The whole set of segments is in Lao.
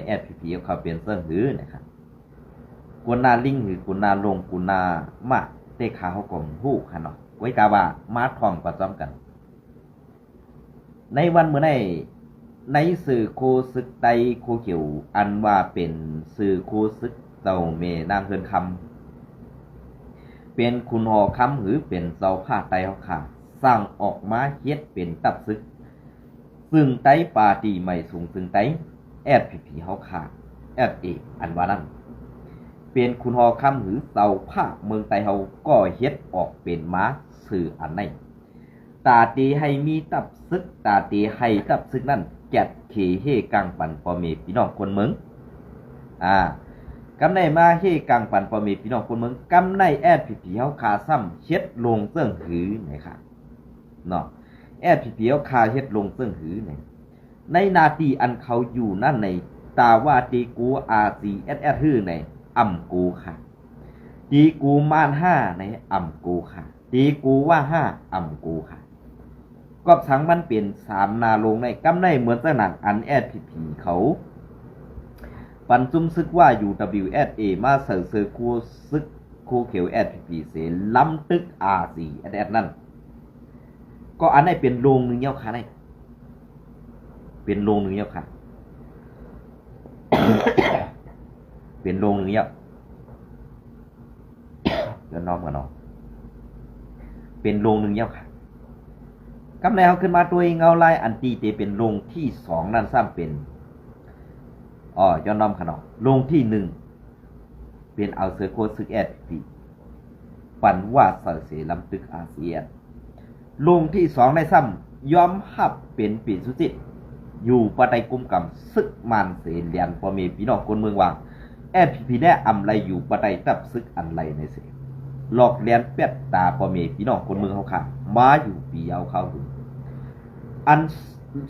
ແອັດພີພີ ຂອງເຂົາເປັນເຊິ່ງຫືອນະຄັບ. ກົນໜ້າລິງ ຫຼື ກົນໜ້າລົງ ກົນໜ້າມ້າ ແຕ່ຂ້າເຮົາກໍຮູ້ຄັນເນາະ. ໄວ້ກະວ່າມາທ່ອງປະຈຳກັນ ໃນວັນມື້ໃນ ໃນຊື່ໂຄເຊຶກໄຕໂຄຂຽວ ອັນວ່າເປັນຊື່ໂຄເຊຶກເຈົ້າແມ່ນາງເຮືອນຄຳ ເປັນຂຸນຫໍຄຳ ຫຼື ເປັນເຈົ້າຟ້າໄຕເຮົາຂ້າ ສ້າງອອກມາເຮັດເປັນຕັບເຊຶກ ເຊິ່ງໄຕປາຕີໄໝສູງເຊິ່ງໄຕ ແອັດພີພີ ເຮົາຂ້າ ແອັດເອ ອັນວ່ານັ້ນ ເປັນຂຸນຫໍຄຳ ຫຼື ເຈົ້າຟ້າເມືອງໄຕເຮົາ ກໍເຮັດອອກເປັນມາຊື່ອັນໃດ ຕາເຕໃຫ້ມີຕັບເຊຶກ ຕາເຕໃຫ້ຕັບເຊຶກນັ້ນ ຈັດເຄເຮກາງປັນພໍ່ແມ່ພີ່ນ້ອງຄົນເມືອງ ອາ ກຳໄດ້ມາເຮກາງປັນພໍ່ແມ່ພີ່ນ້ອງຄົນເມືອງ ກຳໄດ້ແອັດພີພີເຮົາຂ້າຊ້ຳເຮັດລົງເຊິ່ງຫືອນະຄັບເນາະ. ແອັດພີພີເຮົາຂ້າເຮັດລົງເຊິ່ງຫືອນະ ໃນໜ້າທີ່ອັນເຂົາຢູ່ນັ້ນໃນ ຕາວ່າເຕໂກ ອາຊີ ແອັດແອັດ ຫືອໃນ ອຳໂກຄ່າ ເຕໂກ ມານຫ້າໃນ ອຳໂກຄ່າ ເຕໂກ ວ່າຫ້າ ອຳໂກຄ່າ. ກອບສັງມັນເປັນສາມໜ້າລົງໃນ ກຳໄດ້ເໝືອນຈັ່ງນັ້ນ ອັນແອັດພີພີເຂົາ ປັນຊຸມເຊຶກວ່າ ຢູດັບເບິນຢູແອັດເອ ມາໃສ່ເຊີໂຄເຊຶກໂຄຂຽວແອັດພີພີເສ ລຳຕຶກ ອາຊີ ແອັດແອັດ ນັ້ນ ກໍອັນໃດເປັນລົງໜຶ່ງແລ້ວຄ່າໃດ ເປັນລົງໜຶ່ງແລ້ວຄ່າ ເປັນລົງໜຶ່ງແລ້ວ ຍ້ອນນ້ອມກັນເນາະ ເປັນລົງໜຶ່ງແລ້ວຄ່າ. ກຳໃດເຮົາຂຶ້ນມາໂຕເອງເອົາລາຍ ອັນທີ່ເຕເປັນລົງທີສອງນັ້ນຊ້ຳເປັນ ອໍ ຍ້ອນນ້ອມກັນເນາະ ລົງທີໜຶ່ງ ເປັນເອົາເຊີໂຄເຊຶກແອັດພີພີ ປັນວ່າໃສ່ເສລຳຕຶກ ອາຊີ ແອັດ ລົງທີສອງໃນຊ້ຳ ຍອມຮັບເປັນປີສຸຈິດ ຢູ່ພາຍໃຕ້ກົມກຳເຊຶກມານເສ ລຽນພໍ່ແມ່ພີ່ນ້ອງຄົນເມືອງວ່າ ແອັດພີພີ ແນອຳໄລຢູ່ພາຍໃຕ້ຕັບເຊຶກອັນໄລໃນເສ ຫຼອກລຽນແປດຕາພໍ່ແມ່ພີ່ນ້ອງຄົນເມືອງເຮົາຂ້າ ມາຢູ່ປີຍາວຄາວຫຶງ. ອັນ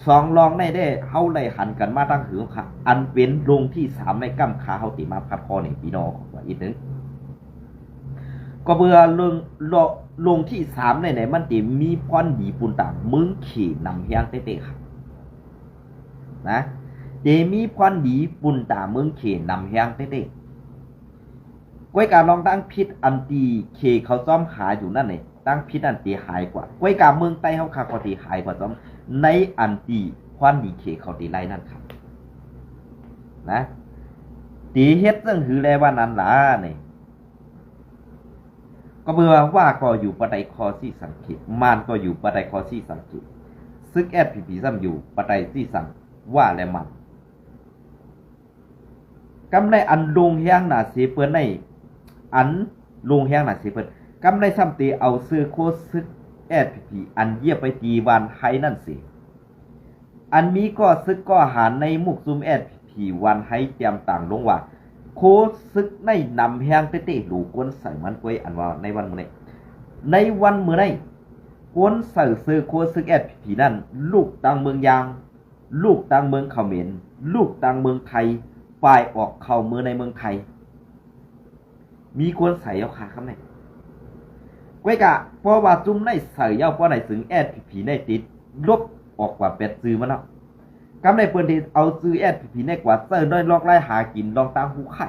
ສອງລອງໃນແດ່ ເຮົາໄດ້ຫັນກັນມາຕັ້ງຫຶງເຮົາຂ້າ ອັນເປັນລົງທີສາມໃນ ກຳຂ້າເຮົາເຕມາພັດຄໍໃນພີ່ນ້ອງວ່າອີກໜຶ່ງ ກໍເພື່ອລົງ ລົງທີສາມໃນໃນ ມັນເຕມີພອນດີປຸນຕາເມືອງເຂນຳແຮງເຕ້ໆ ຄັບ ນະ ເຕມີພອນດີປຸນຕາເມືອງເຂນຳແຮງເຕ້ໆ. ກ້ວຍກາລອງທາງຜິດອັນທີ່ເຂເຂົາຊອມຫາຢູ່ນັ້ນເດ ທາງຜິດນັ້ນເຕຫາຍກວ່າ ກ້ວຍກາເມືອງໃຕ້ເຮົາຂ້າກໍເຕຫາຍກວ່າຊອມ ໃນອັນທີ່ພອນດີເຂເຂົາເຕໄລ່ນັ້ນຄັບ ນະ ເຕເຮັດຈັ່ງຫືອແລວ່ານັ້ນລະນີ້ ກໍເພື່ອວ່າ ວ່າກໍຢູ່ພາຍໃຕ້ຂໍ້ຊີ້ສັງເຂດ ມານກໍຢູ່ພາຍໃຕ້ຂໍ້ຊີ້ສັງເຂດ ເຊຶກແອັດພີພີຊ້ຳຢູ່ພາຍໃຕ້ຊີ້ສັງ ວ່າ ແລະ ມານ. ກຳໄດ້ອັນລົງແຮງໜ້າເສເປີ້ນໃນ ອັນລົງແຮງໜ້າເສເພິ່ນ ກຳໄດ້ຊ້ຳເຕເອົາເຊີໂຄເຊຶກແອັດພີພີ ອັນຢຽບໄປທີ່ວານໄຮນັ້ນເສ ອັນມີກໍເຊຶກກໍຫານໃນໝູ່ຊຸມແອັດພີພີວານໄຮຕຽມຕ່າງລົງວ່າ ໂຄເຊຶກໃນນຳແຮງເຕ້ໆ ໂຫຼກວນໃສ່ມັນກ້ວຍ ອັນວ່າໃນວັນມື້ໃນ ໃນວັນມື້ໃນ ກວນໃສ່ເຊີໂຄເຊຶກແອັດພີພີນັ້ນ ລູກຕ່າງເມືອງຢາງ ລູກຕ່າງເມືອງຂະເໝນ ລູກຕ່າງເມືອງໄທ ປາຍອອກເຂົ້າເມືອງໃນເມືອງໄທ ມີຄວນໃສ່ເອົາຄາຄຳໃດ ກ້ວຍກະ ເພາະວ່າຈຸ່ມໃນໃສ່ເອົາ ເພາະໃນເຊິ່ງແອັດພີພີໃນຕິດລົບອອກກວ່າແປດຈື່ມັນເນາະ ກຳໃດເພິ່ນທີ່ເອົາຈື່ແອັດພີພີໃນກວ່າໃສ່ນ້ອຍລອກລາຍຫາກິນລອງຕ່າງຫູໄຂ່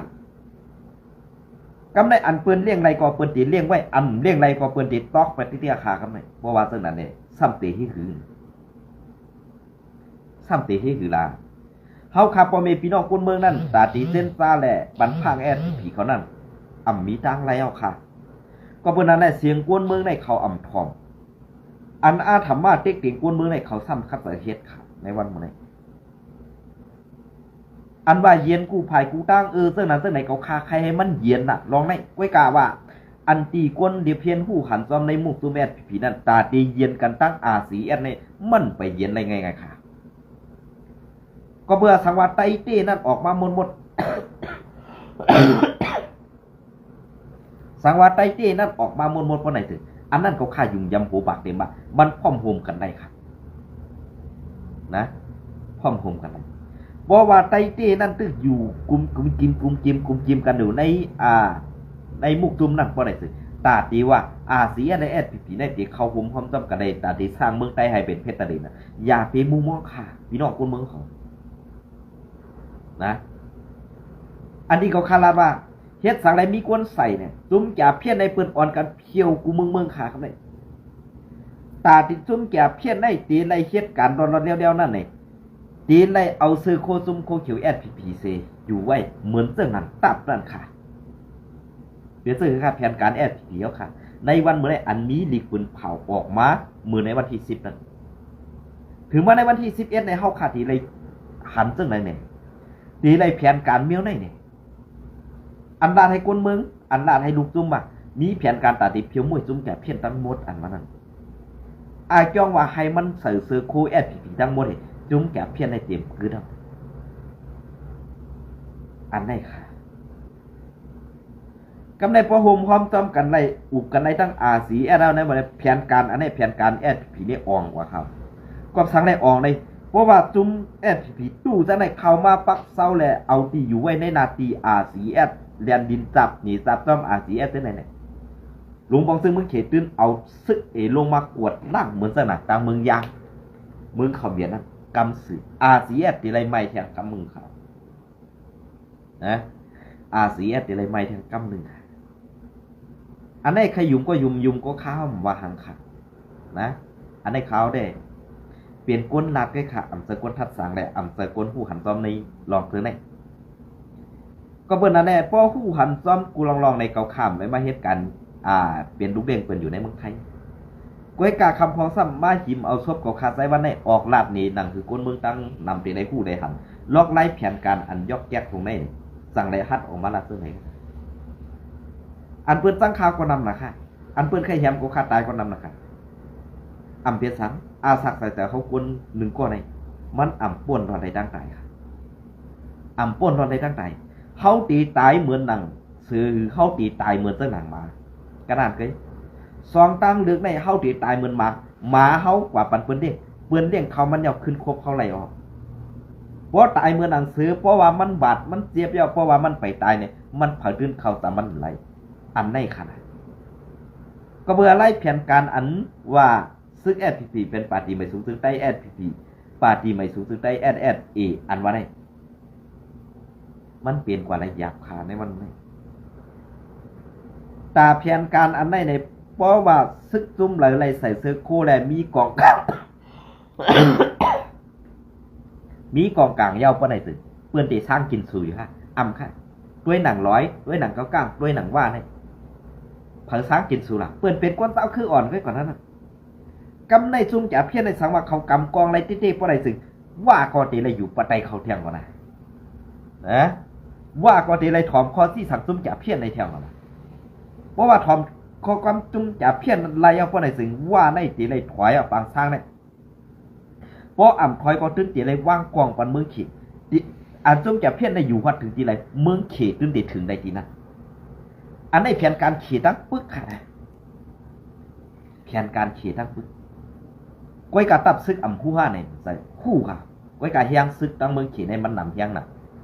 ກຳໃດອັນເພິ່ນລ້ຽງໄດ້ກໍເພິ່ນທີ່ລ້ຽງໄວ້ ອັນລ້ຽງໄດ້ກໍເພິ່ນທີ່ຕອກໄປຕິເຕຍຄາຄຳໃດ ເພາະວ່າເຊິ່ງນັ້ນແຫຼະ ຊ້ຳເຕເຮຮື ຊ້ຳເຕເຮຮືລາ ເຮົາຂ້າພໍ່ແມ່ພີ່ນ້ອງຄົນເມືອງນັ້ນ ຕາຕີເສັ້ນຊາແລະບັນພາງແອັດພີພີເຂົານັ້ນ ອຳມີຕ່າງໄລເອົາຄ່າ ກໍເພິ່ນນັ້ນແຫຼະ ສຽງຄົນເມືອງໃນເຂົາອຳທ້ອງ ອັນອາທຳມາເຕັກເຕັງຄົນເມືອງໃນເຂົາຊ້ຳຄັດໃຈເຮັດຄ່າ ໃນວັນມື້ໃນ ອັນວ່າຢຽນກູ້ພາຍກູ້ຕ່າງ ເອີ ເຊິ່ງນັ້ນເຊິ່ງໃນເຂົາຄາໃຄໃຫ້ມັນຢຽນນະ ລອງໃນ ກ້ວຍກາວ່າ ອັນທີ່ຄົນລຽບຮຽນຮູ້ຫັນຊອມໃນໝູ່ຊຸມແອັດພີພີນັ້ນ ຕາເຕຢຽນກັນຕັ້ງອາຊີແອັດໃນ ມັນໄປຢຽນໄດ້ງ່າຍໆຄ່າ ກໍເພື່ອສັງວ່າໄຕເຕ້ນັ້ນອອກມາໝົດໆ ສັງວ່າໄຕເຕ້ນັ້ນອອກມາໝົດໆ ເພາະໃນເຖິງ ອັນນັ້ນກໍຂ້າຍຸງຢຳໂຫບາກເຕັມວ່າ ມັນພ້ອມໂຮມກັນໄດ້ຄັບ ນະ ພ້ອມໂຮມກັນໄດ້ ເພາະວ່າໄຕເຕ້ນັ້ນຕຶກຢູ່ກຸມ ກຸມກິມ ກຸມກິມ ກຸມກິມກັນຢູ່ໃນ ອ່າ ໃນໝູ່ຊຸມນັ້ນ ເພາະໃນເຖິງ ຕາເຕວ່າ ອາຊີແອັດ ແລະ ແອັດພີພີ ໃນເຕເຂົ້າໂຮມພ້ອມຕ້ອມກັນໄດ້ ຕາເຕສ້າງເມືອງໄຕໃຫ້ເປັນເພັດຕະເລນະ ຢ່າເປມຸມມອງຄ່າ ພີ່ນ້ອງຄົນເມືອງເຮົາ ນະ ອັນນີ້ເຂົາຄາດວ່າ ເຮັດສັງໄດ້ມີຄົນໃສ່ນີ້ ຈຸ້ມຈາພຽນໃນເພິ່ນອ່ອນກັນພຽວກູເມືອງເມືອງຂາຄຳໃດ. ຕາຕິດຈຸ້ມຈາພຽນໃນເຕໄລເຮັດການລອດໆແລ້ວໆນັ້ນນີ້ ເຕໄລເອົາເສື້ອໂຄຈຸ້ມໂຄຂຽວ ແອັດພີພີ ເຊຢູ່ໄວ້ເໝືອນເຊິ່ງນັ້ນຕັບນັ້ນຂາ. ເປັນເຊິ່ງຂາແຜນການ ແອັດພີພີ ເຮົາຂາ ໃນວັນມື້ໃດອັນມີລິກປືນເຜົາອອກມາ ມື້ໃນວັນທີສິບນັ້ນ ຖືມາໃນວັນທີສິບເອັດໃນເຮົາຂາເຕໄລຫັນເຊິ່ງໃດແນ່ ເຕໄລແຜນການແນວໃດແນ່. ອັນລາດໃຫ້ຄົນເມືອງ ອັນລາດໃຫ້ລູກຈຸ້ມວ່າ ມີແຜນການຕາຕິພຽວມວຍຈຸ້ມຈາພຽນທັງໝົດອັນວ່ານັ້ນ ອາຈອງວ່າໃຫ້ມັນໃສ່ເສື້ອໂຄ ແອັດພີພີ ທັງໝົດ ໃຫ້ຈຸ້ມຈາພຽນໃຫ້ເຕັມຄືດອກ ອັນໃດຂາ. ກຳໃດພໍໂຮມຮ້ອມຕ້ອມກັນໄດ້ ອຸບກັນໄດ້ທັງ ອາຊີແອັດ ແລ້ວໃນບັດແຜນການອັນໃດ ແຜນການ ແອັດພີພີ ນີ້ອ່ອງກວ່າເຂົາ ກອບສັງໄດ້ອ່ອງໄດ້ ເພາະວ່າຈຸ້ມ ແອັດພີພີ ຕູ້ຈັ່ງໃດເຂົ້າມາປັກເຊົາ ແລະ ເອົາທີ່ຢູ່ໄວ້ໃນໜ້າທີ່ ອາຊີແອັດ ແລນດິນຈັບໜີຈັບຈ້ອມ ອາຊີແອັດ ຈັ່ງໃດແນ່. ຫຼວງປອງເຊິ່ງເມືອງເຂດຕື່ນເອົາເສິກເອລົງມາກວດລ້າງເໝືອນເຊິ່ງນະ ຕາງເມືອງຢາງ ເມືອງເຂົາວຽນນັ້ນ ກຳສື ອາຊີແອັດ ເຕໄລໄໝ້ແທງກຳເມືອງເຂົາ ນະ ອາຊີແອັດ ເຕໄລໄໝ້ແທງກຳໜຶ່ງ. ອັນໃດໃຄຫຍຸມກໍຫຍຸມ ຫຍຸມກໍຄາວ ບໍ່ວ່າຫຍັງຂະ ນະ ອັນໃດຂາວແດ່ ເປັນຄົນລັດໄດ້ຂະ ອຳເຊີຄົນທັດສັງ ແລະ ອຳເຊີຄົນຮູ້ຫັນຊອມໃນລອງເທີໃນ ກໍເບິ່ນນັ້ນແຫຼະ ພໍຮູ້ຫັນຊອມກູລອງໆໃນເຂົາຂ້າມໄດ້ມາເຮັດການ ອ່າ ເປັນລູກເດ້ງເພິ່ນຢູ່ໃນເມືອງໄທ. ກວຍກາຄຳພອງຊ້ຳມາຫິມເອົາສົບເຂົາຄາໃສ່ວັນໃນອອກລາດນີ້ ໜັງຄືຄົນເມືອງຕັ້ງນຳເປັນໄດ້ຮູ້ໄດ້ຫັນ ລອກລາຍແຜນການອັນຍອກແຍກຕົງໃນ ຈັ່ງໄດ້ຮັດອອກມາລາດເຊິ່ງໃດ. ອັນເພິ່ນສັງຂາກໍນຳນະຄະ ອັນເພິ່ນໄຄແຮມກໍຄາຕາຍກໍນຳນະຄະ. ອຳເປັນສັງ ອາສັກສາຍໃຈເຮົາຄົນໜຶ່ງກໍໃນ ມັນອຳປົນລອດໄດ້ດັ່ງຕາຍຄະ ອຳປົນລອດໄດ້ດັ່ງຕາຍ. ເຮົາເຕຕາຍເໝືອນໜັງເສືອ ຫຼື ເຮົາເຕຕາຍເໝືອນເຊິ່ງໜັງໝາ ກະນັ້ນເຄີຍ. ສອງທາງເລືອກໃນ ເຮົາເຕຕາຍເໝືອນໝາ ໝາເຮົາກວ່າປັນເພິ່ນລ້ຽງ ເພິ່ນລ້ຽງເຂົ້າມັນຍາວຂຶ້ນຄົບເຮົາໄລ່ອອກ. ບໍ່ຕາຍເໝືອນໜັງເສືອ ເພາະວ່າມັນບາດມັນເຈັບແລ້ວ ເພາະວ່າມັນໄປຕາຍນີ້ ມັນເຜົາຕື່ນເຂົ້າຕາມັນໄລ່ ອັນໃດຂະນະ. ກໍເພື່ອໄລ່ແຜນການອັນວ່າ ຊຶກ ແອັດພີພີ ເປັນປາຕີໃໝ່ສູງເຊິ່ງໃຕ້ ແອັດພີພີ ປາຕີໃໝ່ສູງເຊິ່ງໃຕ້ ແອັດແອັດເອ ອັນວ່າໃດ ມັນເປັນກວ່າໄລຍາບຄາໃນວັນນີ້. ຕາແຜນການອັນໃດໃນ ເພາະວ່າຊຶກຈຸ້ມໄຫຼໄລ່ໃສ່ເສື້ອໂຄ ແລະ ມີກອງກາງ ມີກອງກາງຍາວປານໃດເຕີ ເພິ່ນເຕສ້າງກິນຊູຢູ່ຫາ ອຳຄະ ດ້ວຍໜັງລອຍ ດ້ວຍໜັງເກົາກ້າງ ດ້ວຍໜັງຫວ້າໃນ ໃຜສ້າງກິນຊູລະ ເພິ່ນເປັນກວນເຕົ້າຄືອ່ອນໄວ້ກ່ອນນັ້ນນະ. ກຳໃນຊຸມຈາພຽນໃນສັງວ່າເຂົາກຳກອງໄລ່ເຕໆບໍ່ໄດ້ ຊຶ່ງວ່າກໍເຕໄດ້ຢູ່ປະໄຕເຂົາແທ່ງກ່ອນນະ ນະ ວ່າກໍເຕໄດ້ຖອມຂໍ້ຊີ້ສັງຊຸມຈາພຽນໃນແທ່ງກ່ອນນະ. ເພາະວ່າຖອມຂໍ້ຄວາມຊຸມຈາພຽນໄລ່ອອກບໍ່ໄດ້ ຊຶ່ງວ່າໃນເຕໄດ້ຖອຍອອກປາງຊ້າງໃນ ເພາະອຳຖອຍກໍຕຶງເຕໄດ້ວາງກອງປັນເມືອງເຂດ ທີ່ ອັນຊຸມຈາພຽນໄດ້ຢູ່ຮອດເຖິງທີ່ໃດ ເມືອງເຂດຕຶງໄດ້ເຖິງໄດ້ທີ່ນັ້ນ. ອັນໃດແຜນການເຂດຕັ້ງປຶກຂະນະ ແຜນການເຂດຕັ້ງປຶກ ກ້ອຍກະຕັບຊຶກອຳຮູ້ຫາໃນໃສ່ຮູ້ກະ ກ້ອຍກະແຮງຊຶກຕັ້ງເມືອງເຂດໃນມັນນຳແຮງນະ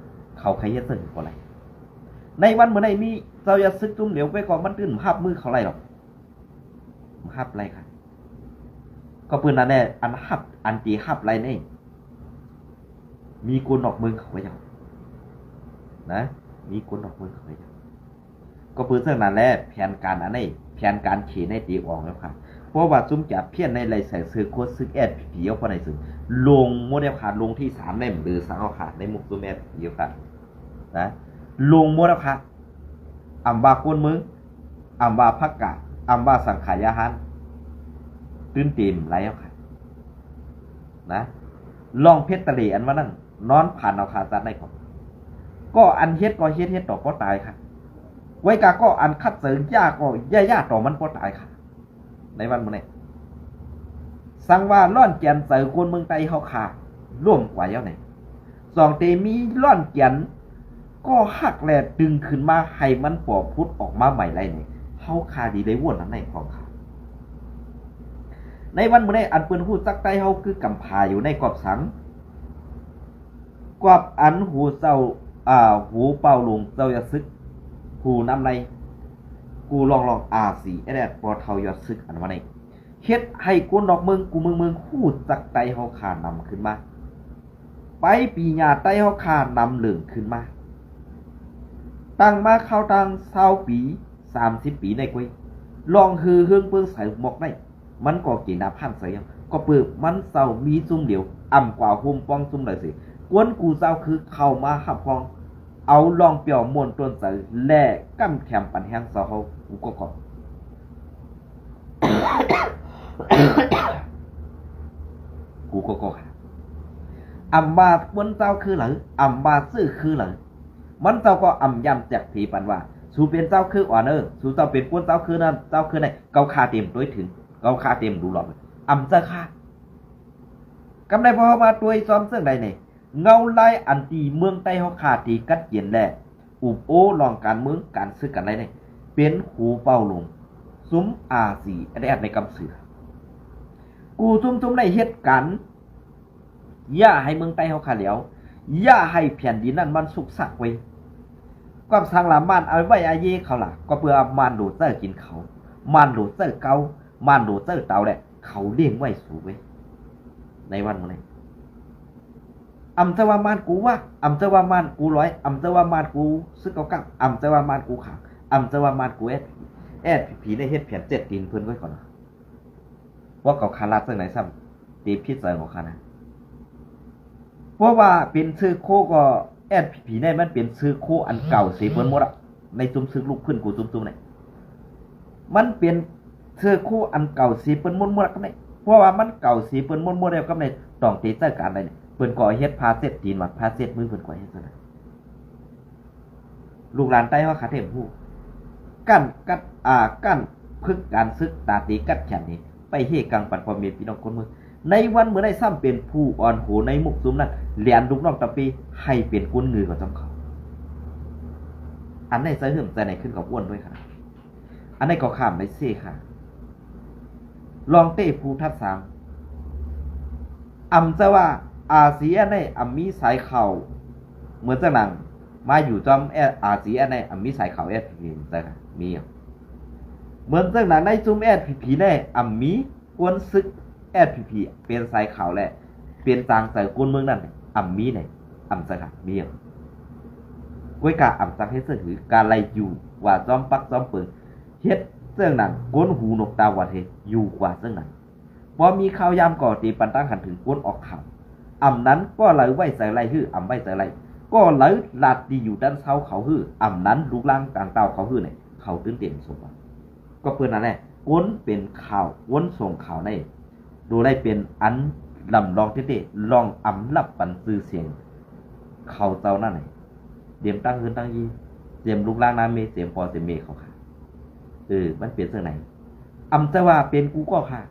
ເຂົາໃຄເຮັດເຊິ່ງບໍ່ໄດ້. ໃນວັນມື້ໃດມີເຈົ້າຢາຊຶກຈຸ້ມຫຼຽວ ກ້ອຍກໍມັນຕື່ມຮັບມືເຂົາໄດ້ດອກ ຮັບໄດ້ຄັນ ກໍປືນນັ້ນແຫຼະ ອັນຮັບ ອັນທີ່ຮັບໄດ້ນີ້ ມີຄົນນອກເມືອງເຂົາເຈົ້ານະ ມີຄົນນອກເມືອງເຂົາເຈົ້າ. ກໍເປັນເຊິ່ງນັ້ນແຫຼະ ແຜນການອັນນີ້ ແຜນການເຂໃນຕີອອກແລ້ວຄ່ະ ເພາະວ່າຊຸມຈາພຽນໃນໄລ່ໃສ່ເສື້ອໂຄດຊຶກ ແອັດພີພີ ເອົາພວກໃນເຊິ່ງລົງໝົດແລ້ວຄ່ະ ລົງທີສາມໃນມື້ສັງເອົາຄ່ະ ໃນໝູ່ຊຸມ ແອັດພີພີ ເອົາຄ່ະນະ ລົງໝົດແລ້ວຄ່ະ ອຳວ່າກົນເມືອງ ອຳວ່າພັກກາ ອຳວ່າສັງຂະຍາຫານ ຕື່ນເຕັມໄລເອົາຄ່ະນະ ລອງເພັດຕະເລອັນວ່ານັ້ນ ນອນຝັນເອົາຄ່ະ ຈັດໄດ້ກໍ ກໍອັນເຮັດກໍເຮັດ ເຮັດຕໍ່ບໍ່ຕາຍຄ່ະ ໄວ້ກະກໍອັນຂັດເສີງ ຢ່າກໍຢ່າ ຢ່າຕໍ່ມັນບໍ່ຕາຍຄ່ະ ໃນວັນມື້ນີ້ ສັງວ່າລ້ອນແກ່ນໃຈຄົນເມືອງໃຕ້ເຮົາຄ່ະ ລົ້ມກວ່າແລ້ວນີ້ ສອງເຕມີລ້ອນແກ່ນ ກໍຮັກແລະດຶງຂຶ້ນມາໃຫ້ມັນປໍຜຸດອອກມາໃໝ່ໄດ້ນີ້ ເຮົາຄ່າດີໄດ້ວນອັນໃນຂອງຂ້າ ໃນວັນມື້ໃດອັນເພິ່ນຮູ້ຈັກໃຕ້ເຮົາຄືກຳພາຢູ່ໃນກອບສັງ ກອບອັນໂຫເຈົ້າ ອາ ໂຫເປົ່າຫຼວງເຈົ້າຍອດຊຶກ ຜູ້ນຳໃນ ກູລອງລອງ ອາຊີແອັດແອັດ ພໍ່ເຖົ້າຍອດຊຶກອັນວ່ານີ້ ເຮັດໃຫ້ຄົນນອກເມືອງ ກູເມືອງເມືອງ ຮູ້ຈັກໃຕ້ເຮົາຂ້ານຳຂຶ້ນມາ ໄປປີຫຍ້າໃຕ້ເຮົາຂ້ານຳເລີງຂຶ້ນມາ ຕັ້ງມາຄາວຕັ້ງຊາວປີ ສາມສິບປີໃນກວຍ ລອງຮືເຮືອງເບິ່ງໃສ່ໝອກໄດ້ ມັນກໍເກນາພານໃສ່ຍັງ ກໍເປີດມັນເຈົ້າມີຊຸມດຽວ ອຳກວ່າໂຮມປ້ອງຊຸມໃດເສ ກວນກູເຈົ້າຄືເຂົ້າມາຮັບຮອງ ເອົາລອງປ່ຽວມ່ວນຕົນໃຈ ແລະ ກຳແຂມປັນແຮງຊາວເຮົາ ກູກໍກໍ ກູກໍກໍ ອຳວ່າກວນເຈົ້າຄືຫຼາຍ ອຳວ່າຊື່ຄືຫຼາຍ ມັນເຈົ້າກໍອຳຢ້ຳແຈກເພປັນວ່າ ສູເປັນເຈົ້າຄືອອນເອີ ສູເຈົ້າເປັນກວນເຈົ້າຄືນັ້ນ ເຈົ້າຄືໃດ ເຂົາຂ້າເຕັມໂດຍເຖິງ ເຂົາຂ້າເຕັມດູຫຼອບ ອຳເຈົ້າຂ້າ ກຳໄດ້ພໍເຮົາມາຕົວະຈອມເຊິ່ງໃດນີ້ ເງົາລາຍອັນທີ່ເມືອງໃຕ້ເຮົາຂ້າທີ່ກັດເຢັນ ແລະ ອຸບໂອ້ລອງການເມືອງການສຶກກັນໄດ້ນີ້ ເປັນຫູເປົ່າລົມ ຊຸມອາຊີເອັສເອັສໃນກຳເສືອ ກູຊຸມໆໄດ້ເຮັດການ ຢ່າໃຫ້ເມືອງໃຕ້ເຮົາຂ້າແຫຼວ ຢ່າໃຫ້ແຜ່ນດິນນັ້ນມັນສຸກຊັກເວີຍ ກວາມສັງລາມານເອົາໄວ້ອາເຢເຂົາລະ ກໍເພື່ອມານໂຫຼເຈີກິນເຂົາ ມານໂຫຼເຈີເກົາ ມານໂຫຼເຈີເຕົາແຫຼະ ເຂົາລ້ຽງໄວ້ສູເວີຍ ໃນວັນມື້ນີ້ ອຳເຈົ້າວ່າມານກູວ່າ ອຳເຈົ້າວ່າມານກູລອຍ ອຳເຈົ້າວ່າມານກູຊຶກເກົາກາງ ອຳເຈົ້າວ່າມານກູຂາງ ອຳເຈົ້າວ່າມານກູເອັສ ເອັສພີພີ ໄດ້ເຮັດແຜນເຈັດຕີນເພິ່ນໄວ້ກ່ອນ ພວກເຂົາຂາດລາດຈັ່ງໃດຊ້ຳ ເຕະຜິດໃສ່ເຂົາຂະນະ ເພາະວ່າເປັນເຊື້ອໂຄກໍ ເອັສພີພີ ນີ້ມັນເປັນເຊື້ອໂຄອັນເກົ່າເສເພິ່ນໝົດອະ ໃນຊຸມຊຶກລຸກຂຶ້ນກູຊຸມໆນີ້ ມັນເປັນເຊື້ອໂຄອັນເກົ່າເສເພິ່ນໝົດໆກັບນີ້ ເພາະວ່າມັນເກົ່າເສເພິ່ນໝົດໆແລ້ວກັບນີ້ ຕ້ອງເຕະໃສ່ການໄດ້ນີ້ ເພິ່ນກໍເຮັດຜ້າເຊັດຕີນ ວັດຜ້າເຊັດມື ເພິ່ນກໍເຮັດຊັ້ນນະ ລູກຫຼານໃຕ້ເຮົາຂາດເຕັມຮູ້ ການກັດ ອ່າ ການຝຶກການສຶກຕາຕີກັດແຂນນີ້ ໄປເຮກັງປັນພໍ່ແມ່ພີ່ນ້ອງຄົນເມືອງ ໃນວັນມື້ໃດຊ້ຳເປັນຜູ້ອ່ອນໂຫໃນມຸກຊຸມນັ້ນ ແລນລູກນ້ອງຕະເປໃຫ້ເປັນກຸນງືກວ່າຈຳເຂົາ ອັນໃດໃຈເຫີມໃຈໃນຂຶ້ນກັບອ້ວນດ້ວຍຂະນະ ອັນໃດກໍຂ້າມໄປເຊຂະ ລອງເຕະພູທັດສາງ ອຳເຈົ້າວ່າ ອາຊີເອັສ ໃນອຳມີສາຍຂ່າວ ເໝືອນຈັ່ງໜັງ ມາຢູ່ຈອມ ອາຊີເອັສ ໃນອຳມີສາຍຂ່າວ ເອັສພີພີ ເຈົ້າ ມີ ເໝືອນຈັ່ງໜັງໃນຊຸມ ເອັສພີພີ ໃນອຳມີ ກວນຊຶກ ເອັສພີພີ ເປັນສາຍຂາວ ແລະ ເປັນຕາງໃຈກົນເມືອງນັ້ນ ອຳມີໃນ ອຳຈັກຫາມີ ກວຍກາອຳຈັກເຮັດເຊິ່ງຫື ກາໄລຢູ່ວ່າຈອມປັກຈອມເປິງ ເຮັດເຊິ່ງໜັງ ກົນຫູນົກຕາຫວັດເຮັດຢູ່ກວ່າເຊິ່ງໜັງ ບໍ່ມີຂ່າວຍາມກໍເຕປັນຕັ້ງຫັນເຖິງກົນອອກຂ່າວ ອຳນັ້ນກໍເລີຍໄວ້ໃຈໄລ່ຫື ອຳໄວ້ໃຈໄລ່ ກໍເລີຍລາດທີ່ຢູ່ດ້ານເຊົາເຂົາຫື ອຳນັ້ນລູກຫຼານຕ່າງເຕົ້າເຂົາຫື ໃນເຂົາຕື່ນເຕັ້ນສົມຫວັງ ກໍເປັນນັ້ນແຫຼະ ກົນເປັນຂ່າວ ຄົນສົ່ງຂ່າວໃນ ໂດໄດ້ເປັນອັນລຳລອງເຕັດໆ ລອງອຳລັບປັນຊື່ສຽງເຂົາເຈົ້ານັ້ນ ເຕັມຕັ້ງເຮືອນຕັ້ງຢີ ເຕັມລູກຫຼານນາເມ ເຕັມພໍ່ເຕັມແມ່ເຂົາຄ່າ ເອີ ມັນເປັນຈັ່ງໃດ ອຳຈະວ່າເປັນກູກໍຄ່າ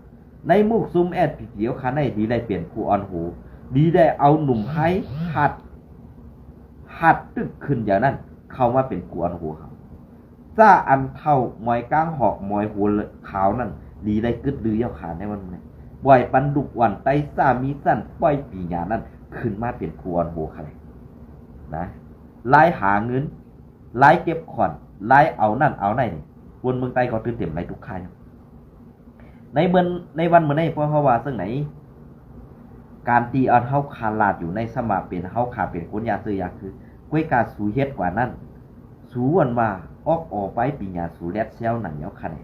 ໃນໝູ່ຊຸມ ເອັສພີພີ ເຮົາຄ່າໃນ ດີໄດ້ເປັນຜູ້ອ່ອນໂຫ ດີໄດ້ເອົາໜຸ່ມໄຮ ຫັດ ຫັດຕຶກຂຶ້ນຢ່າງນັ້ນ ເຂົ້າມາເປັນຄູອ່ອນໂຫເຮົາ ຈາກອັນເຖົ້າໝອຍກາງຫອກໝອຍຫົວຂາວນັ້ນ ດີໄດ້ກຶດລືເຈົ້າຂ້າໃນວັນນີ້ ປ່ອຍປັນລູກອ່ອນໄຕ້ຊ້າມີຊັ້ນ ປ່ອຍປີຍານັ້ນ ຂຶ້ນມາເປັນຄູອ່ອນໂຫຂ້າແລ້ວນະ ລາຍຫາເງິນ ລາຍເກັບຂອນ ລາຍເອົານັ້ນເອົາໃນນີ້ ຄົນເມືອງໃຕ້ກໍຕື່ນເຕັມລາຍທຸກຂ້າຍ ໃນເມື່ອ ໃນວັນມື້ນີ້ພວກເຮົາວ່າຈັ່ງໃດ ການທີ່ອັນເຮົາຄາລາດຢູ່ໃນສະມາເປັນ ເຮົາຄາເປັນຄົນຢາກຊື້ຢາກຄື ກວຍກາສູເຮັດກວ່ານັ້ນ ສູອັນວ່າອອກອໍໄປປີຍາສູແລດແຊວນັ້ນແລ້ວຄະແນ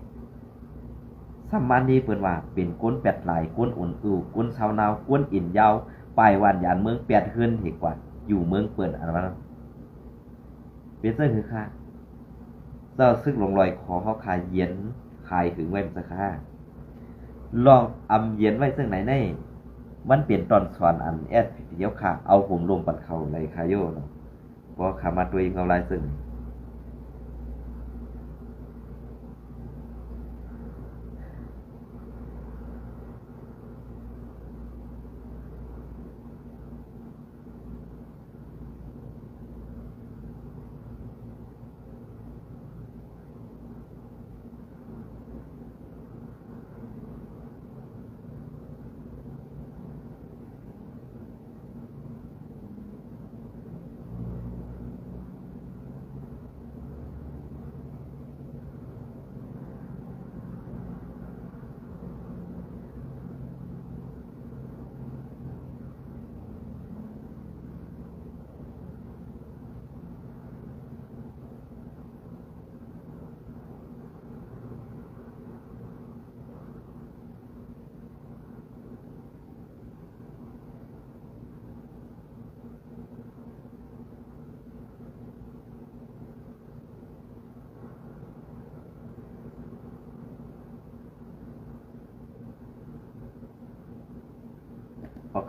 ສຳມານີ້ເພິ່ນວ່າເປັນຄົນແປດຫຼາຍ ຄົນອົນອື ຄົນຊາວນາວ ຄົນເອັນຍາວ ປາຍຫວານຢານເມືອງແປດເຮືອນເຫກວ່າ ຢູ່ເມືອງເປີນອັນວ່າ ເປັນຈັ່ງຄືຄ່າ ເຈົ້າຊຶກຫຼົງລອຍຂໍເຮົາຄ່າຢຽນຂາຍຫຶງໄວ້ມັນຊະຄ່າ ລອງອຳຢຽນໄວ້ຈັ່ງໃດໃນ ມັນເປັນຕອນສອນອັນ ແອັດພີພີ ເຮົາຄ່າເອົາໂຮມລົມປັນເຂົາໄດ້ຄ່າໂຍເນາະ ບໍ່ຄ່າມາຕົວເອງເອົາຫຼາຍເຊິ່ງ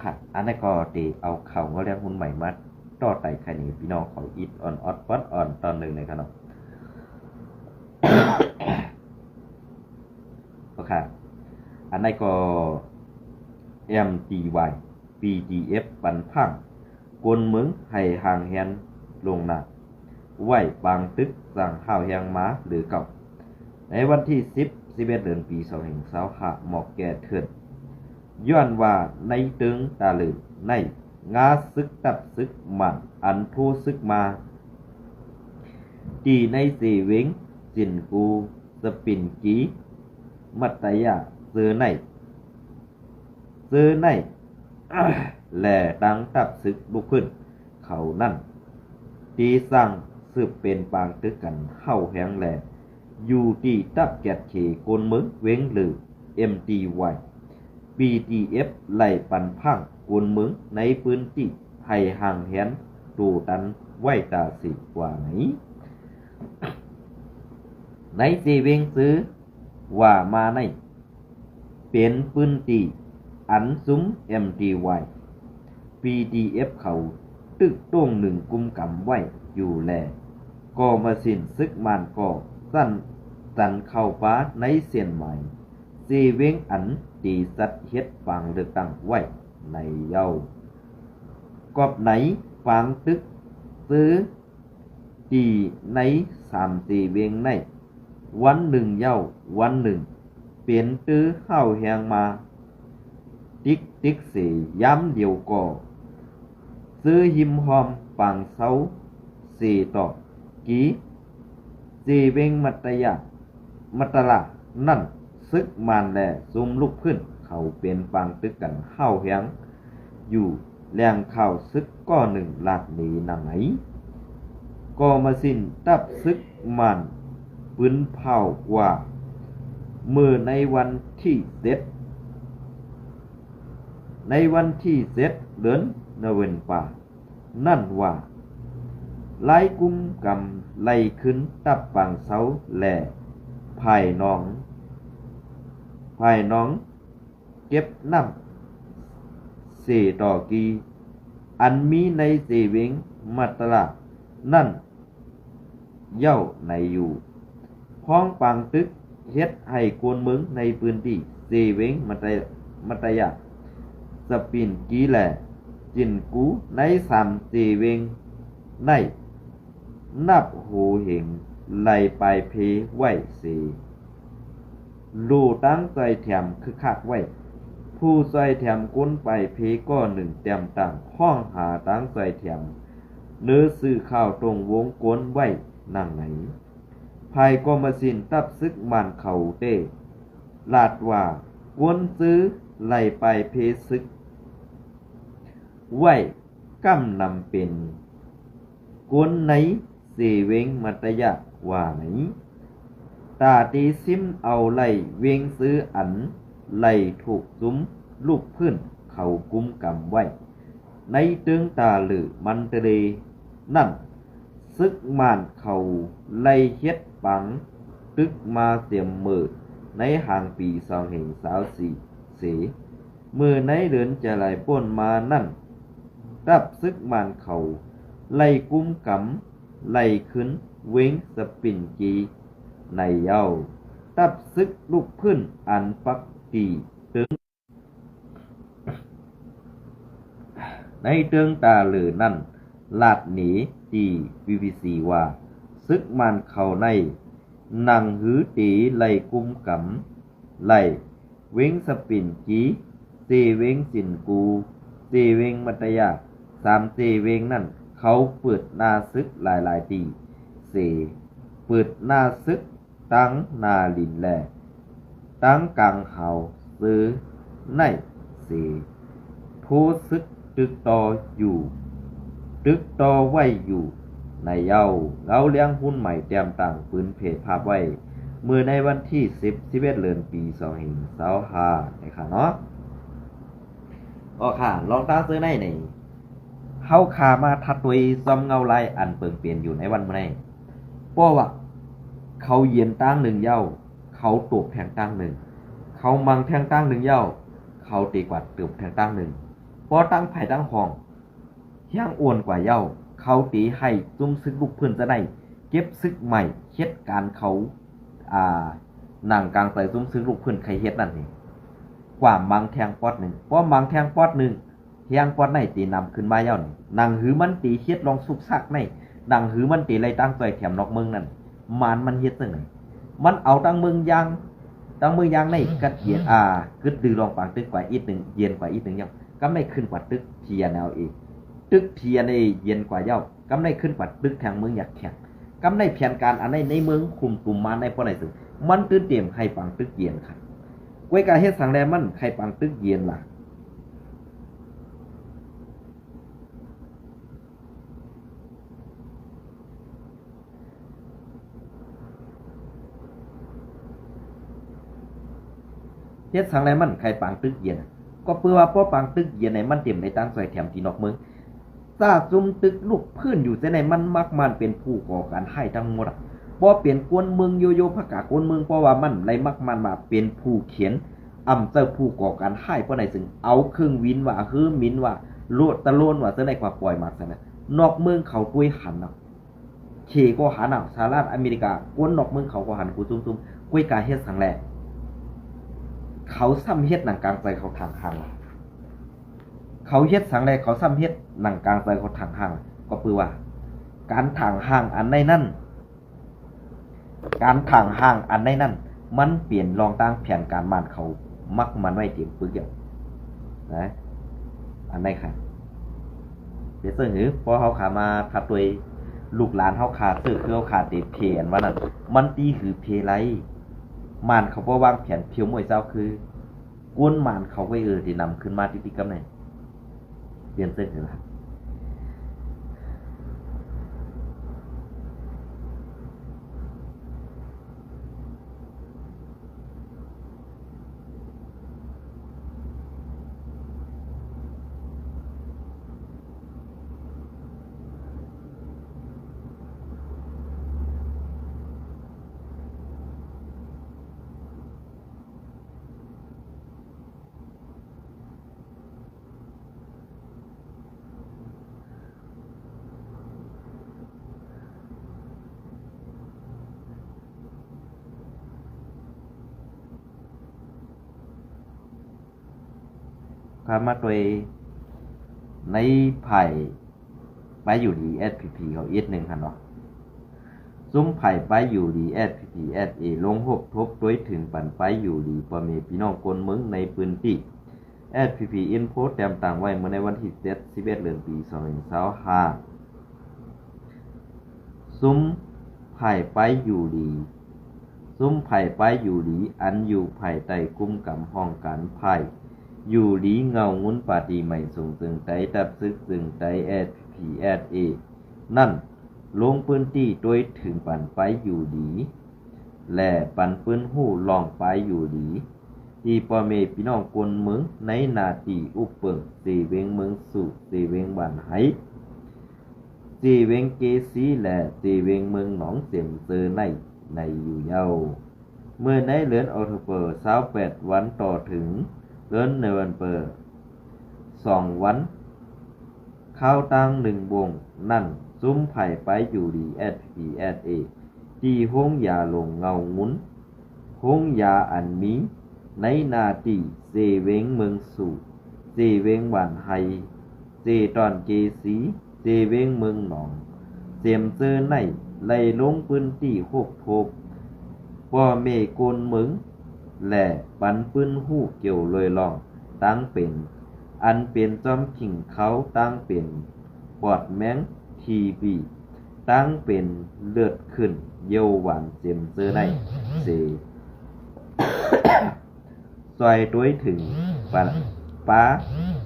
ຄັບ ອັນນັ້ນກໍໄດ້ເອົາຂ່າວເງົາແລ້ງຮຸ່ນໃໝ່ມາຕໍ່ໄຕ່ໄຂໃຫ້ພີ່ນ້ອງເຂົາອິດອ່ອນອອດປອດອ່ອນຕອນໜຶ່ງເລີຍຄັບເນາະ. ໂອເຄ ອັນນັ້ນກໍ ເອັມທີວາຍ ບີທີເອັຟ ປັນຜັງ ກົນເມືອງໃຫ້ຫ່າງແຮນລ່ວງໜ້າ ໄວ້ປາງຕຶກສ້າງຮ້າວແຮງມາຫຼືເກົ່າ. ໃນວັນທີສິບ ສິບເອັດ ເດືອນ ປີສອງພັນຊາວຫ້າ ໝອກແກ່ເຖື່ອນ ຍ້ອນວ່າໃນເຕີງຕາເຫຼືໃນ ງາຊຶກ ຕັບຊຶກໝານ ອັນໂທຊຶກມາ ທີ່ໃນເຊເວັງ ຈິນກູ ສະປິນກີ ມັດຕະຍາ ເຈີໄນ ເຈີໄນ ແລະ ຕັ້ງຕັບຊຶກລຸກຂຶ້ນເຂົານັ້ນ ທີ່ສ້າງສືບເປັນປາງຕຶກກັນຮ້າວແຮງ ແລະ ຢູ່ທີ່ຕັບແກດເຂກົນເມືອງເວັງເລີ ເອັມທີວາຍ ບີທີເອັຟ ໄລ່ປັນຜັງກົນເມືອງໃນພື້ນທີ່ໃຫ້ຫ່າງແຮນໂຕຕັນໄວ້ຕາເສ ວ່າໃນ ໃນເຊເວັງ ເຈີວ່າມາໃນ ເປັນພື້ນທີ່ອັນຊຸມ ເອັມທີວາຍ ບີທີເອັຟ ເຂົາຕຶກໂຕ້ງໜຶ່ງກຸມກຳໄວ້ຢູ່ ແລະ ກໍມາຊິນຊຶກມານກໍສັ່ນສັນເຂົ້າປ່າໃນເສັ້ນໝາຍເຊເວັງ ອັນໄດ້ຈັດເຮັດປາງເລືອກຕັ້ງໄວ້ໃນເຍົາ ກອບໃນປາງຕຶກເຈີ ທີ່ໃນສາມເຊເວັງໃນ ວັນໜຶ່ງເຍົາວັນໜຶ່ງ ເປັນເຕີຮ້າວແຮງມາ ຕິກຕິກເສ ຍາມດຽວກໍ ເຈີຮິມຮ່ອມປາງເຊົາເສຕໍ່ກີ ເຊເວັງມັດຕະຍາ ມັດຕະລາ ນັ້ນ ຊຶກມານ ແລະ ຊຸມລຸກພື້ນ ເຂົາເປັນປາງຕຶກກັນຮ້າວແຮງ ຢູ່ ແຫຼ່ງຂ່າວຊຶກກ້ອນໜຶ່ງລາດໜີດັ່ງໃນ ກໍມາຊິນຕັບຊຶກມານປືນເຜົາວ່າ ເມື່ອໃນວັນທີເຈັດ ໃນວັນທີເຈັດ ເດືອນໂນເວັມເບາ ນັ້ນວ່າ ໄລ່ກຸມກຳໄລ່ຂຶ້ນຕັບປາງເຊົາ ແລະ ພາຍໜອງ ພາຍໜອງ ເກັບນ້ຳເສຕໍ່ກີ ອັນມີໃນເຊເວັງມັດຕະລານັ້ນເຍົາໃນຢູ່ ພ້ອມປາງຕຶກເຮັດໃຫ້ຄົນເມືອງໃນພື້ນທີ່ເຊເວັງມັດຕະ ມັດຕະຍາ ສະປິນກີ ແລະ ຈິນກູ ໃນສາມເຊເວັງໃນ ນັບໂຫເຫັນໄລ່ປາຍເພໄວ້ເສ ໂລຕັ້ງຊ່ອຍແຖມຄຶກຄັກໄວ້ ຜູ້ຊ່ອຍແຖມຄົນປາຍເພກ້ອນໜຶ່ງແຕ້ມຕັ້ງ ຮ້ອງຫາຕັ້ງຊ່ອຍແຖມ ເນີສື່ຂ່າວຕົງວົງກົນໄວ້ດັ່ງໃນ ພາຍກໍມາຊິນຕັບຊຶກມານເຂົາເຕ ລາດວ່າ ກົນຈື່ໄລ່ປາຍເພຊຶກ ໄວ້ກຳນຳເປັນ ຄົນໃນເຊເວັງມັດຕະຍາ ວ່າໃນ ຕາຕີຊິມເອົາໄລ່ເວັງຊື້ອັນໄລ່ຖືກຊຸມລຸກພື້ນເຂົາກຸມກຳໄວ້ ໃນເຕີງຕາເຫຼືມັນເຕເລນັ້ນ ຊຶກມານເຂົາໄລ່ເຮັດປາງຕຶກມາເຕັມເມີໃນຫາງປີສອງພັນຊາວສີ່ເສ ເມື່ອໃນເດືອນຈະໄລປົນມານັ້ນ ຕັບຊຶກມານເຂົາໄລ່ກຸມກຳໄລ່ຂຶ້ນເວັງສະປິນກີໃນເຍົາ ຕັບຊຶກລຸກພື້ນອັນປັກຕີເຕີງ ໃນເຕີງຕາເຫຼືນັ້ນ ລາດໜີຕີ ບີບີຊີ ວ່າ ຊຶກມານເຂົາໃນ ນັ່ງຮືຕີໄລ່ກຸມກຳໄລ່ ເວັງສະປິນກີ ເຊເວັງຊິນກູ ເຊເວັງມັດຕະຍາ ສາມເຊເວັງນັ້ນ ເຂົາເປີດໜ້າຊຶກຫຼາຍໆຕີເສ ເປີດໜ້າຊຶກ ຕັ້ງໜ້າລິນແລະ ຕັ້ງກາງເຮົາເຊີໃນເສ ໂທຊຶກຕຶກຕໍ່ຢູ່ ຕຶກຕໍ່ໄວ້ຢູ່ໃນເຍົາ ເງົາລຽງຮຸ່ນໃໝ່ແຕ້ມຕັ້ງປືນເຜພາບໄວ້ ເມື່ອໃນວັນທີສິບ ສິບເອັດ ເດືອນ ປີສອງພັນຊາວຫ້າ ໃນຂະເນາະ. ອໍ ຂ້າ ລອງຕາເຊີໃນນີ້ ເຮົາຂ້າມາທັດຕົວຊອມເງົາລາຍອັນເປິງເປັນຢູ່ໃນວັນມື້ໃນ ເພາະວ່າເຂົາເຢັນຕັ້ງໜຶ່ງເຍົາ ເຂົາຕົບແທງຕັ້ງໜຶ່ງ ເຂົາມັງແທງຕັ້ງໜຶ່ງເຍົາ ເຂົາຕີກວາດຕົບແທງຕັ້ງໜຶ່ງ ພໍຕັ້ງໄພຕັ້ງຫ້ອງ ແຮງອ່ອນກວ່າເຍົາ ເຂົາຕີໃຫ້ຊຸມຊຶກລຸກຟື້ນຈະໄດ້ເກັບຊຶກໃໝ່ ເຮັດການເຂົາ ອ່າ ໜັງກາງໃຈຊຸມຊຶກລຸກຟື້ນໄຄເຮັດນັ້ນນີ້ ກວ່າມັງແທງປອດໜຶ່ງ ພໍມັງແທງປອດໜຶ່ງ ແຮງປອດໃນຕີນຳຂຶ້ນມາເຍົານີ້ ໜັງຫືມັນຕີເຮັດລອງຊຸກຊັກໃນ ໜັງຫືມັນຕີໄລ່ຕັ້ງຊ່ອຍແຖມນອກເມືອງນັ້ນ ມານມັນເຮັດຈັ່ງໃດ? ມັນເອົາຕັ້ງເມືອງຢາງ ຕັ້ງເມືອງຢາງໃນກັດເຢັນ ອ່າ ກຶດດືລອງປາງຕຶກກວ່າອີກໜຶ່ງ ເຢັນກວ່າອີກໜຶ່ງເຍົາ ກຳໄດ້ຂຶ້ນກວ່າຕຶກ TNLA ຕຶກ TNLA ເຢັນກວ່າເຍົາ ກຳໄດ້ຂຶ້ນກວ່າຕຶກແທງເມືອງຢາກແຂງ ກຳໄດ້ແຜນການອັນໃດໃນເມືອງຄຸມຕຸມມາໃນປານໃດເຊິ່ງ ມັນຕື່ນເຕັມໃຫ້ປາງຕຶກເຢັນຄັກ ກວຍກາເຮັດສັງແລມັນໃຫ້ປາງຕຶກເຢັນລະ? ເຮັດສັງແລມັນໃຫ້ປາງຕຶກເຢັນ ກໍເພື່ອວ່າພໍປາງຕຶກເຢັນໃນມັນເຕັມໄດ້ຕັ້ງຊ່ອຍແຖມທີ່ນອກເມືອງ ຊາດຊຸມຕຶກລຸກຟື້ນຢູ່ໃຈໃນມັນມັກມັນເປັນຜູ້ກໍ່ການຮ້າຍທັງໝົດ ບໍ່ເປັນກວນເມືອງໂຍໂຍພະກາກວນເມືອງ ເພາະວ່າມັນໄດ້ມັກມັນວ່າເປັນຜູ້ຂຽນ ອຳເຈົ້າຜູ້ກໍ່ການຮ້າຍປານໃດເຊິ່ງ ເອົາເຄື່ອງບິນວ່າ ເຮີມິນວ່າ ໂລດຕະໂລນວ່າ ຈະໄດ້ກວ່າປ່ອຍມາຊັ້ນນະ ນອກເມືອງເຂົາຕົວຍຫັນນະ ເຂກໍຫັນນະ ສະຫະລັດອາເມລິກາ ຄົນນອກເມືອງເຂົາກໍຫັນກູຊຸມໆ ກວຍກາເຮັດສັງແລ ເຂົາຊ້ຳເຮັດໜັງກາງໃຈເຂົາທາງຫ່າງ ເຂົາເຮັດສັງແລ ເຂົາຊ້ຳເຮັດໜັງກາງໃຈເຂົາທາງຫ່າງ ກໍເພື່ອວ່າ ການທາງຫ່າງອັນໃດນັ້ນ ການທາງຫ່າງອັນໃດນັ້ນ ມັນເປັນລອງຕາມແຜນການມານເຂົາມັກມັນໄວ້ເຕັມປຶກແລ້ວນະ ອັນໃດຄັນ ເປັນເຊິ່ງຫື ພໍເຮົາຂາມາຄັດໂດຍລູກຫຼານເຮົາຂາເຊີຄືເຮົາຂາເຕເພອັນວ່ານັ້ນ ມັນຕີຫືເພໄລ ມານເຂົາບໍ່ວາງແຜນພຽວມວຍເຈົ້າຄື ກວນມານເຂົາໄວ້ເອີ ທີ່ນຳຂຶ້ນມາຕິດໆກັບໃນ ປ່ຽນເຊິ່ງເຫັນລະ. ຂ້າມາໂດຍໃນຝ່າຍ ໄປຢູ່ດີ ເອສພີພີ ເຮົາອີກໜຶ່ງຫັ້ນເນາະ ຊຸມຝ່າຍໄປຢູ່ດີ ເອສພີພີ ເອສເອ ລົງຮົບທົບໂດຍເຖິງປັນໄປຢູ່ດີພໍ່ແມ່ພີ່ນ້ອງຄົນເມືອງໃນພື້ນທີ່ ເອສພີພີ ອິນໂຟ ແຕ້ມຕັ້ງໄວ້ເມື່ອໃນວັນທີເຈັດ ສິບເອັດ ເດືອນ ປີ ສອງພັນຊາວຫ້າ ຊຸມຝ່າຍໄປຢູ່ດີ ຊຸມຝ່າຍໄປຢູ່ດີ ອັນຢູ່ພາຍໃຕ້ຄຸ້ມກຳຫ້ອງການຝ່າຍຢູ່ດີເງົາງຸນ ປາຕີໄໝສູງເຈີງໄຕ ຕັບຊຶກເຈີງໄຕ ເອສພີພີ ເອສເອ ນັ້ນ ລົງພື້ນທີ່ໂດຍເຖິງປັນໄປຢູ່ດີ ແລະ ປັນຟື້ນຮູ້ລ່ອງໄປຢູ່ດີ ທີ່ພໍ່ແມ່ພີ່ນ້ອງຄົນເມືອງໃນໜ້າທີ່ອຸບເປິງ ເຊເວັງເມືອງສູ ເຊເວັງບ້ານໄຮ ເຊເວັງເກສີ ແລະ ເຊເວັງເມືອງໜອງ ເຈັມເຈີໃນ ໃນຢູ່ເຍົາ ເມື່ອໃນເດືອນອອກໂທເບີ ຊາວແປດວັນ ຕໍ່ເຖິງເດືອນໂນເວັມເບີ ສອງວັນ ຄາວຕ່າງໜຶ່ງວົງນັ້ນ ຊຸມຝ່າຍໄປຢູ່ດີ ເອສພີ ເອສເອ ທີ່ໂຮງຢາຫຼວງເງົາງຸນ ໂຮງຢາອັນມີໃນໜ້າທີ່ເຊເວັງເມືອງສູ ເຊເວັງບ້ານໄຮ ເຊຕອນເກສີ ເຊເວັງເມືອງໜອງ ເຈັມເຈີໃນ ໄດ້ລົງພື້ນທີ່ຮົບພົບພໍ່ແມ່ຄົນເມືອງ ແລະ ປັນຟື້ນຮູ້ກ່ຽວໂດຍລອງ ຕັ້ງເປັນ ອັນເປັນຈອມຂິງເຂົາ ຕັ້ງເປັນປອດແມງ ທີບີ ຕັ້ງເປັນເລືອດຂຶ້ນ ຢ້ຽວຫວານເຈັມເຈີໃນ ເຊ ຊ່ອຍໂດຍເຖິງປາ ປາ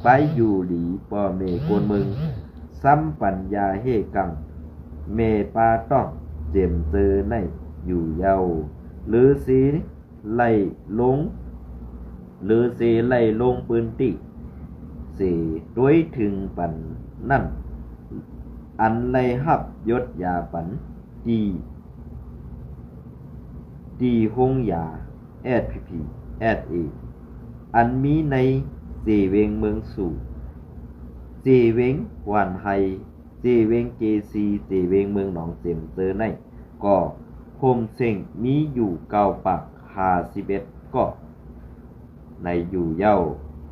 ໄປຢູ່ດີພໍ່ແມ່ຄົນເມືອງ ຊ້ຳປັນຢາເຮກັງ ແມ່ປາຕ້ອງເຈັມເຈີໃນຢູ່ເຍົາ ຫຼືຊິ ໄລ່ລົງ ຫຼືເຊໄລ່ລົງພື້ນທີ່ເຊ ໂດຍເຖິງປັນນັ້ນ ອັນໄດ້ຮັບຢົດຢາປັນ ທີ່ ທີ່ໂຮງຢາ ເອສພີພີ ເອສເອ ອັນມີໃນເຊເວັງເມືອງສູ ເຈວຽງຫວານໄຮ, ເຈວຽງເຈຊີ, ເຈວຽງເມືອງໜອງ ເຈມເຈີໃນກໍໂຮມເສັງມີຢູ່ເກົ້າປາກຫ້າສິບເອັດເກາະໃນຢູ່ເຍົາ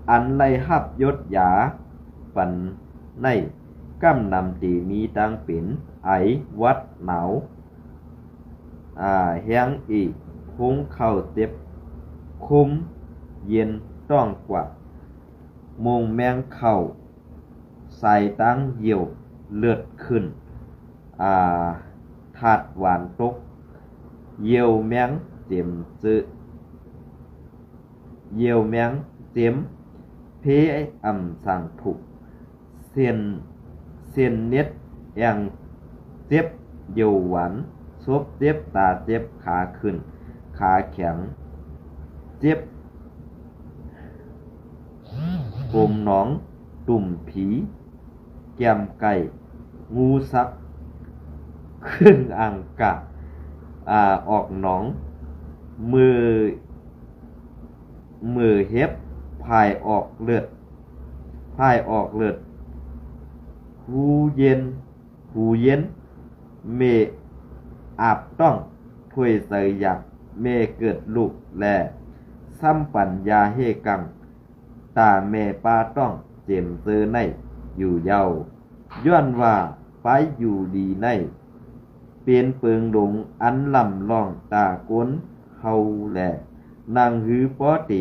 ອັນໄດ້ຮັບຢົດຢາປັນໃນກຳນຳເຕມີຕັ້ງເປັນໄອ, ຫວັດ, ໜາວ, ອາ, ແຮງເອ, ໂຮງເຂົ້າເຈັບ, ຄົມເຢັນ, ຕ້ອງກວາດ, ໂມງແມງເຂົ້າ, ສາຍຕາງຢ້ຽວເລືອດຂຶ້ນ, ອາ, ທາດຫວານຕົກ, ຢ້ຽວແມງເຈັມເຈີ, ຢ້ຽວແມງເຈັມ, ເພອຳສັງທຸກ, ເສັ້ນ, ເສັ້ນເນັດແອງເຈັບ, ຢ້ຽວຫວານ, ສົບເຈັບ, ຕາເຈັບ, ຂາຂຶ້ນ, ຂາແຂງ, ເຈັບ, ກົມໜອງ, ຕຸ່ມຜີ, ແກ້ມໄກ່, ງູສັກ, ເຄື່ອງອັງກາ, ອາ, ອອກໜອງ, ມື, ມືເຫັບ, ພາຍອອກເລືອດ, ພາຍອອກເລືອດ, ຫູເຢັນ, ຫູເຢັນ, ເມອາບຕ້ອງ, ຖ້ວຍໃສ່ຢາກ, ເມເກີດລູກ ແລະ ສຳປັນຢາເຮກັງ, ຕາແມ່ປ້າຕ້ອງເຈັມເຈີໃນຢູ່ເຍົາ ຍ້ອນວ່າໄປຢູ່ດີໃນ ເປັນເປິງຫຼົງອັນລຳລອງຕາກົ້ນເຮົາແລ ໜັງຫືປ້ອເຕ,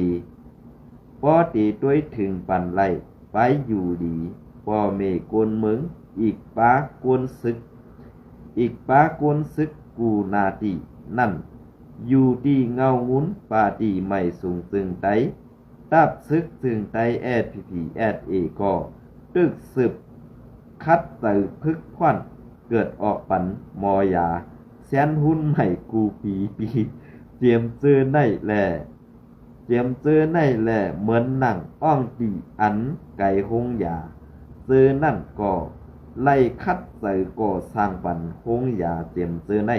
ປ້ອເຕ ໂຕຍເຖິງປານໄລ ໄປຢູ່ດີ ພໍ່ແມ່ກົ້ນເມືອງ ອີກປາກ້ວນຊຶກ, ອີກປາກ້ວນຊຶກ ກູນາຕີນັ້ນ ຢູ່ທີ່ເງົາງຸນ ປາຕີໄໝສູງເຈີງໄຕ ຕັບຊຶກເຈີງໄຕ ແອັດພີພີ ແອັດເອ ກໍຕຶກສືບຂັດໃຈຝຶກຂວັນ ເກີດອອກປັນມໍຢາ ແຊນຮຸນໃໝ່ກູປີປີ ຈຽມເຈີໃນແລ ຈຽມເຈີໃນແລ ເໝືອນນາງອ່ອງຕີ ອັນໄກໂຮງຢາ ເຈີນັ້ນກໍໄລ່ຂັດໃຈກໍ່ສ້າງປັນໂຮງຢາ ຈຽມເຈີໃນ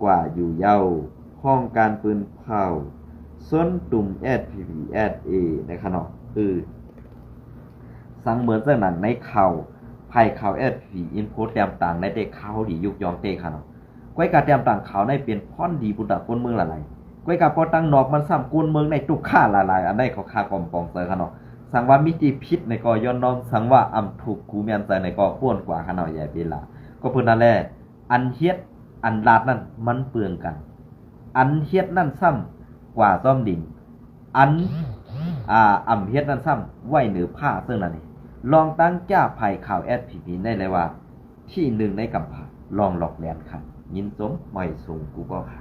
ກວ່າຢູ່ເຍົາ ຫ້ອງການປືນເຜົາຊົນຕຸມ ແອັດພີພີ ແອັດເອ ນະຄະເນາະ. ເອີ ສັງເໝືອນຈັ່ງນັ້ນ ໃນຂ່າວ ພາຍຂ່າວ ແອັດພີພີ ອິນໂຟ ແຕ້ມຕ່າງໃນແຕ່ຂ່າວດີ ຍຸກຍ້ອງເຕຄະເນາະ. ກ້ອຍກາແຕ້ມຕ່າງຂ່າວໃນເປັນພອນດີບຸນຕາກົ້ນເມືອງຫຼາຍໆ ກ້ອຍກາພໍຕັ້ງນອກມັນຊ້ຳ ກົ້ນເມືອງໃນຕຸກຄາຫຼາຍໆ ອັນໃດເຂົາຂ້າກໍບໍ່ປອງໃຈຄະເນາະ. ສັງວ່າມີທີ່ຜິດໃນກໍຍ້ອນນ້ອມ ສັງວ່າອຳຖືກກູແມ່ນໃຈໃນກໍຄວນກວ່າຄະເນາະ ຢ່າເວລາ. ກໍເພິ່ນນັ້ນແຫຼະ ອັນເຮັດອັນລາດນັ້ນມັນເປືອງກັນ ອັນເຮັດນັ້ນຊ້ຳກວ່າຈອມດິນ ອັນ ອາ ອຳເຮັດນັ້ນຊ້ຳໄວ້ເໜືອຟ້າ ເຊິ່ງນັ້ນນີ້ ລອງຕັ້ງຈາພາຍຂ່າວ ແອັດພີພີ ໄດ້ເລີຍວ່າ ທີ່ໜຶ່ງໃນກຳພາ ລອງຫຼອກແລນຄັນ ຍິນຊົມ ມອຍສູງ ກູກໍຫາ